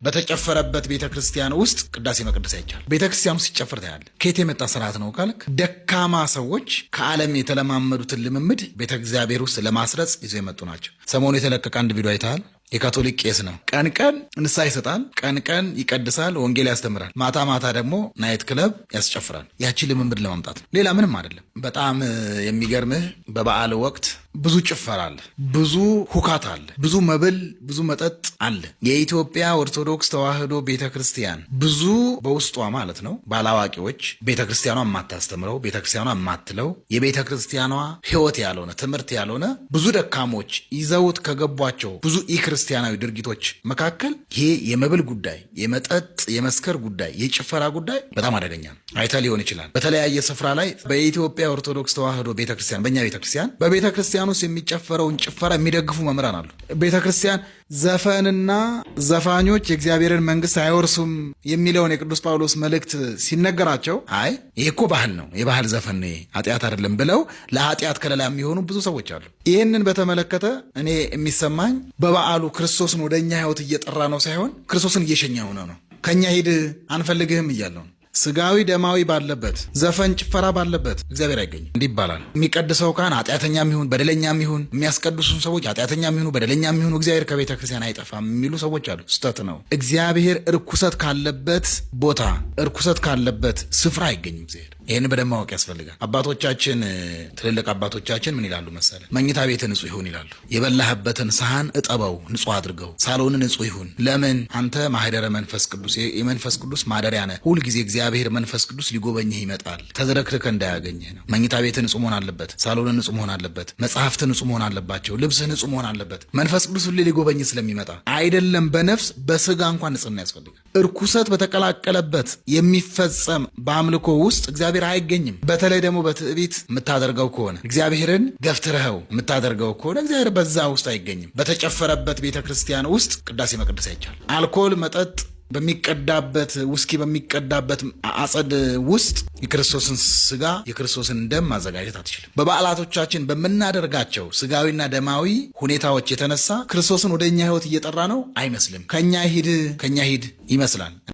በተጨፈረበት ቤተ ክርስቲያን ውስጥ ቅዳሴ መቀደስ አይቻልም። ቤተ ክርስቲያኑ ሲጨፍር ታያለህ። ከየት የመጣ ስርዓት ነው ካልክ፣ ደካማ ሰዎች ከዓለም የተለማመዱትን ልምምድ ቤተ እግዚአብሔር ውስጥ ለማስረጽ ይዘው የመጡ ናቸው። ሰሞኑ የተለቀቀ አንድ ቪዲዮ አይተሃል። የካቶሊክ ቄስ ነው። ቀን ቀን ንስሐ ይሰጣል፣ ቀን ቀን ይቀድሳል፣ ወንጌል ያስተምራል። ማታ ማታ ደግሞ night club ያስጨፍራል። ያቺ ልምምድ ለማምጣት ነው፣ ሌላ ምንም አይደለም። በጣም የሚገርምህ በበዓል ወቅት ብዙ ጭፈራ አለ፣ ብዙ ሁካት አለ፣ ብዙ መብል፣ ብዙ መጠጥ አለ። የኢትዮጵያ ኦርቶዶክስ ተዋሕዶ ቤተ ክርስቲያን ብዙ በውስጧ ማለት ነው ባላዋቂዎች፣ ቤተ ክርስቲያኗ የማታስተምረው፣ ቤተ ክርስቲያኗ የማትለው፣ የቤተ ክርስቲያኗ ሕይወት ያልሆነ፣ ትምህርት ያልሆነ፣ ብዙ ደካሞች ይዘውት ከገቧቸው ብዙ ኢክርስቲያናዊ ድርጊቶች መካከል ይሄ የመብል ጉዳይ፣ የመጠጥ የመስከር ጉዳይ፣ የጭፈራ ጉዳይ በጣም አደገኛ ነው። አይተህ ሊሆን ይችላል። በተለያየ ስፍራ ላይ በኢትዮጵያ ኦርቶዶክስ ተዋሕዶ ቤተክርስቲያን፣ በእኛ ቤተክርስቲያን፣ በቤተ ክርስቲያን ውስጥ የሚጨፈረውን ጭፈራ የሚደግፉ መምህራን አሉ። ቤተ ክርስቲያን ዘፈንና ዘፋኞች የእግዚአብሔርን መንግስት አይወርሱም የሚለውን የቅዱስ ጳውሎስ መልእክት ሲነገራቸው፣ አይ ይሄ እኮ ባህል ነው፣ የባህል ዘፈን ነው፣ ኃጢአት አይደለም ብለው ለኃጢአት ከለላ የሚሆኑ ብዙ ሰዎች አሉ። ይህንን በተመለከተ እኔ የሚሰማኝ በበዓሉ ክርስቶስን ወደ እኛ ህይወት እየጠራ ነው ሳይሆን ክርስቶስን እየሸኘ ሆነ ነው። ከእኛ ሂድ፣ አንፈልግህም እያለው ነው። ስጋዊ ደማዊ ባለበት፣ ዘፈን ጭፈራ ባለበት እግዚአብሔር አይገኝም። እንዲህ ይባላል። የሚቀድሰው ካህን ኃጢአተኛ ይሁን በደለኛ ይሁን፣ የሚያስቀድሱን ሰዎች ኃጢአተኛ ይሁኑ በደለኛ ይሁኑ፣ እግዚአብሔር ከቤተ ክርስቲያን አይጠፋም የሚሉ ሰዎች አሉ። ስህተት ነው። እግዚአብሔር እርኩሰት ካለበት ቦታ፣ እርኩሰት ካለበት ስፍራ አይገኝም እግዚአብሔር። ይህን በደንብ ማወቅ ያስፈልጋል። አባቶቻችን፣ ትልልቅ አባቶቻችን ምን ይላሉ መሰለ? መኝታ ቤት ንጹህ ይሁን ይላሉ። የበላህበትን ሰሃን እጠበው፣ ንጹህ አድርገው። ሳሎን ንጹህ ይሁን። ለምን? አንተ ማህደረ መንፈስ ቅዱስ፣ የመንፈስ ቅዱስ ማደሪያ ነህ። ሁልጊዜ እግዚአብሔር መንፈስ ቅዱስ ሊጎበኝህ ይመጣል። ተዝረክርከ እንዳያገኝህ ነው። መኝታ ቤት ንጹህ መሆን አለበት። ሳሎን ንጹህ መሆን አለበት። መጽሐፍት ንጹህ መሆን አለባቸው። ልብስህ ንጹህ መሆን አለበት። መንፈስ ቅዱስ ሁሌ ሊጎበኝህ ስለሚመጣ አይደለም በነፍስ፣ በስጋ እንኳን ንጽህና ያስፈልጋል። እርኩሰት በተቀላቀለበት የሚፈጸም በአምልኮ ውስጥ እግዚአብሔር አይገኝም። በተለይ ደግሞ በትዕቢት የምታደርገው ከሆነ፣ እግዚአብሔርን ገፍትረኸው የምታደርገው ከሆነ እግዚአብሔር በዛ ውስጥ አይገኝም። በተጨፈረበት ቤተ ክርስቲያን ውስጥ ቅዳሴ መቀደስ አይቻልም። አልኮል መጠጥ በሚቀዳበት፣ ውስኪ በሚቀዳበት አጸድ ውስጥ የክርስቶስን ስጋ የክርስቶስን ደም ማዘጋጀት አትችልም። በበዓላቶቻችን በምናደርጋቸው ስጋዊና ደማዊ ሁኔታዎች የተነሳ ክርስቶስን ወደ እኛ ሕይወት እየጠራ ነው አይመስልም። ከኛ ሂድ፣ ከኛ ሂድ ይመስላል።